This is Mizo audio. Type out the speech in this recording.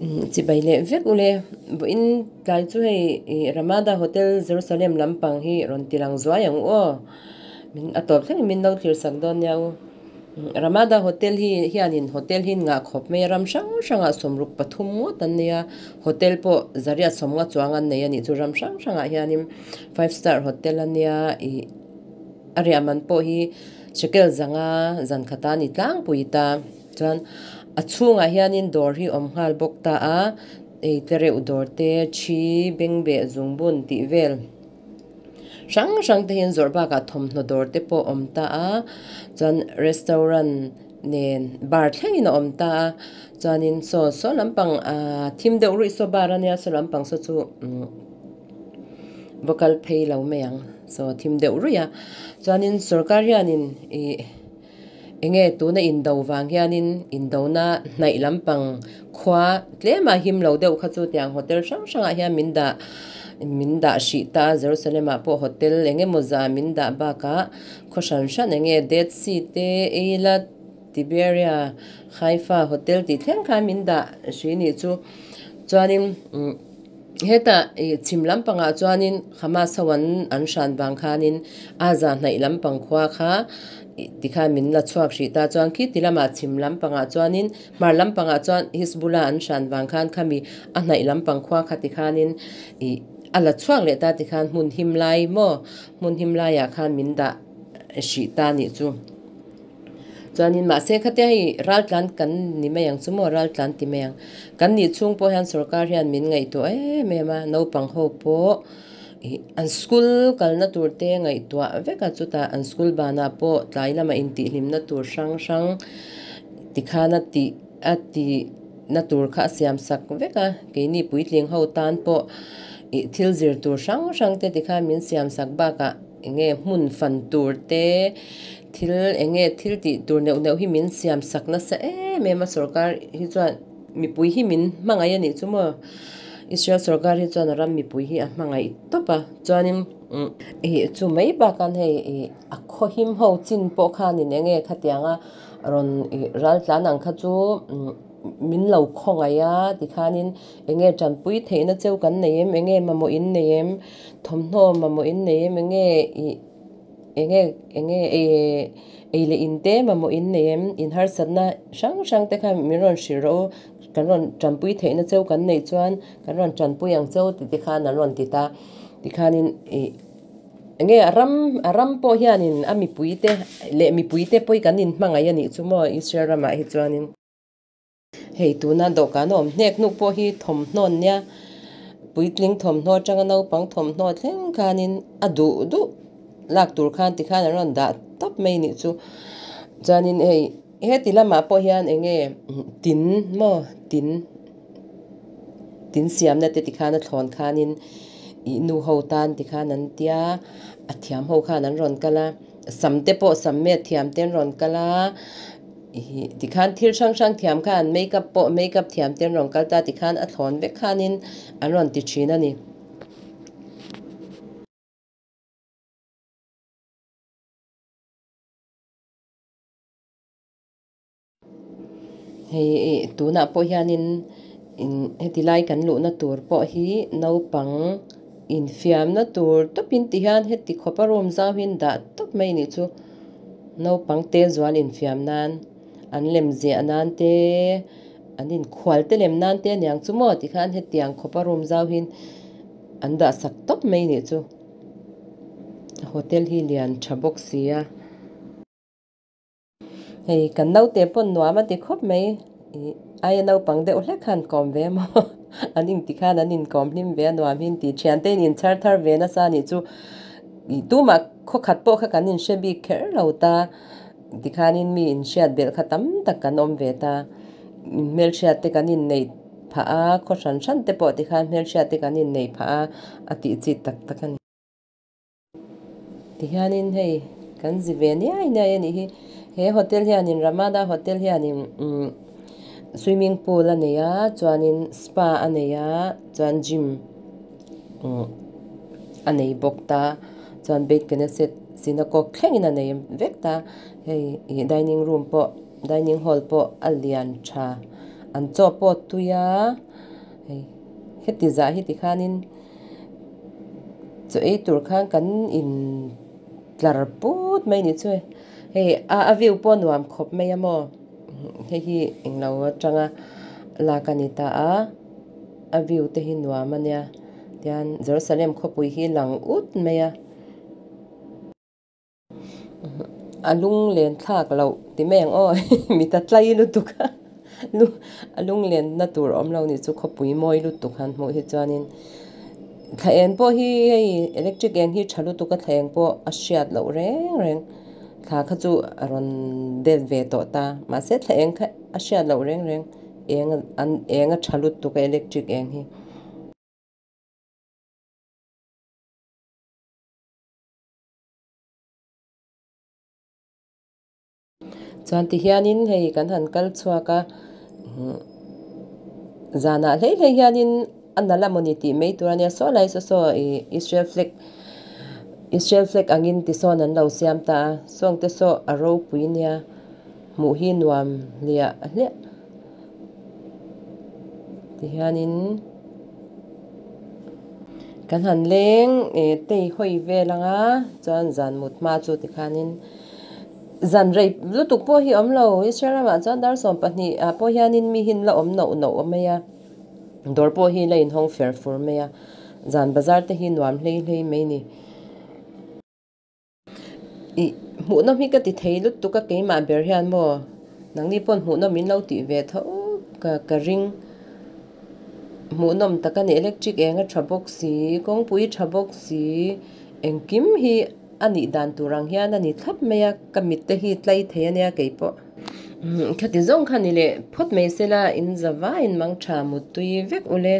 Chibai leh vek ule vawiin tlai chu hei ih Ramada Hotel Jerusalem lampang hi rawn ti lang zuai ang u aw min a tawp thlengin min lo thlir sak dawn nia u Ramada Hotel hi hianin hotel hi ngah khawp mai a ram hrang hrangah 63 ngawt an nei a hotel pawh zariat 50 chuang an nei a nih chu ram hrang hrangah hianin five star hotel a nia ih a riah man pawh hi shekel 500 zan khata a ni tlangpui ta. Chuan a chhungah hianin dawr hi awm nghal bawk ta a, ei te reuh dawr te, thi, bengbeh, zungbun tih vel hrang hrang te hian zawrh bakah thawmhnaw dawr te pawh awm ta a, chuan restaurant nen bar thlengin a awm ta a, chuanin saw saw lampang ahh thim deuh ruih saw bar ania saw lampang saw chu umm va kal phei lo mai ang saw thim deuh ruih a, chuanin sorkar hianin ih. Enge tuna indo vang hianin indona hnaih lampang khua tlemah him lo deuh kha chu tiang hotel hrang hrangah hian min dah min dah hrih ta a Jerusalem ah pawh hotel eng emaw zah min dah bakah khaw hran hran enge Dead Sea te Eilat Tiberia Haifa hotel tih thleng khan min dah hrih nih chu chuanin umm hetah ih chhim lampangah chuanin Hamas ho an an hran vang khanin Aza hnaih lampang khua kha ih tikhan min la chhuak hrih ta chuan khi ti lamah chhim lampangah chuanin hmar lampangah chuan Hizbullah an hran vang khan khami a hnaih lampang khua kha tikhanin ih a la chhuak leh ta tikhan hmun him lai maw hmun him laiah khan min dah hrih ta nih chu. Chuanin mahse khatia hei raltlan kan ni mai ang chu maw raltlan ti mai ang. Kan nih chhung pawh hian sorkar hian min ngaihtuah em em a, naupang ho pawh ih an school kalna tur te ngaihtuah vek a chutah an school banah pawh tlai lamah intihhlimna tur hrang hrang tikhan a tih a tih na tur kha a siam sak vek a, keini puitling ho tan pawh ih thil zir tur hrang hrang te tikhan min siam sak bakah eng nge hmun fan tur te thil eng nge thil tih tur neuh neuh hi min siam sak nasa em em a sorkar hi chuan mipui hi min hmangaih a nih chu maw Israel sorkar hi chuan a ram mipui hi a hmangaih tawp a chuanin ih chu mai bakah hei ih a khawhim ho chin pawh khanin eng nge khatianga rawn ih ral tlan ang kha chu min lo khawngaih a tikhanin eng nge tanpui theihna cheu kan nei em eng nge mamawh in nei em. Thawmhnaw mamawh in nei em enge ih enge enge ei ei leh in te mamawh in nei em in harsatna hrang hrang te kha min rawn hrilh rawh u kan rawn tanpui theihna cheu kan neih chuan kan rawn tanpui ang cheu ti te khan an rawn ti ta tikhanin ih enge a ram a ram pawh hianin a mipui te leh mipui te pawh hi kan inhmangaih a nih chu maw Israel ramah hi chuanin. Hei tuna dawhkan a awm hnek hnuk pawh hi thawmhnaw an nia, puitling thawmhnaw atanga naupang thawmhnaw thleng khanin a duh duh lak tur khan tikhan an rawn dah tawp mai nih chu. Chuanin hei heti lamah pawh hian eng nge tin maw tin tin siamna te tikhan a thlawn khanin ih nu ho tan tikhan an tia a thiam ho khan an rawn kal a sam te pawh sam met thiam te an rawn kal a. Ih tikhan thil hrang hrang thiam khan makeup pawh makeup thiam te an rawn kal ta tikhan a thlawn vek khanin an rawn ti thin a ni. Hei ih tunah pawh hianin in heti lai kan luhna tur pawh hi naupang infiamna tur tawpin ti hian heti khawpa room zau hi an dah tawp mai a nih chu. Naupang te zual infiam nan an lem ziah nan te an inkhual te lem nan te aniang chu maw tikhan hetiang khawpa room zau hi an dah sak tawp mai nih chu hotel hi lian tha bawk si a. Hei kan naute pawn nuam a ti khawp mai ih aia naupang deuh hlek khan kawm ve maw an inti khan an inkawm hlim ve a nuam hi an ti thiante in inchhar thar ve nasa anih chu ih tumah khawkhat pawh kha kan inhre bik kher lo ta tikhanin mi inhriat belh kha tam tak kan awm ve ta hmelhriat te kan inneih phah a khaw hran hran te pawh tikhan hmelhriat te kan inneih phah a a tih chi tak tak a ni. Tihianin hei kan zi ve niai niai a nih hi he hotel hianin Ramada hotel hianin umm swimming pool a nei a chuanin spa a nei a chuan gym umm a nei bawk ta chuan beit knesset synagogue thlengin a nei vek ta hei ih dining room pawh dining hall pawh a lian tha An chaw pawh tui a hei heti zah hi tikhanin chaw ei tur khan kan in tlar put mai ni chu hei a view pawh nuam khawp mai a maw hei hi englo atanga lak a ni ta a a view te hi nuam a nia tian Jerusalem khawpui hi lang ut mai a. A lung len thlak loh ti mai ang aw mit a tlai lutuk a a lung lenna tur awm lo nih chu khawpui mawi lutuk han hmuh hi chuanin thla eng pawh hi hei electric eng hi tha lutuk a thla eng pawh a hriat loh reng reng thla kha chu a rawn det ve tawh ta mahse thla eng kha a hriat loh reng reng eng an eng a tha lutuk a electric eng hi. Chuan ti hianin hei kan han kal chhuak a zanah hlei hlei hianin a nalh a mawni tih mai tur a nia saw lai saw saw ih Israel flag Israel flag angin tisawn an lo siam ta a sawng te saw a ropui nia hmuh hi nuam hliah hliah ti hianin. Kan han leng eh tei hawi vel ang a chuan zan mut hma chu tikhanin zan rei lutuk pawh hi awm lo Israel ramah chuan dar 12 ah pawh hianin mi hi an la awm noh noh mai a dawr pawh hi la inhawng fer fur mai a zan bazar te hi nuam hlei hlei mai ni. Ih hmuhnawm hi ka ti thei lutuk a keimah ber hian maw nangni pawn hmuhnawm in lo tih ve tho ka ka ring hmuhnawm tak a ni electric eng a tha bawk si kawngpui tha bawk si engkim hi a nih dan tur ang hian a ni thlap mai a ka mit te hi tlai thei a nia keipawh khati zawng kha ni leh phawt mai sela in za vaiin mang tha muttui vek ule.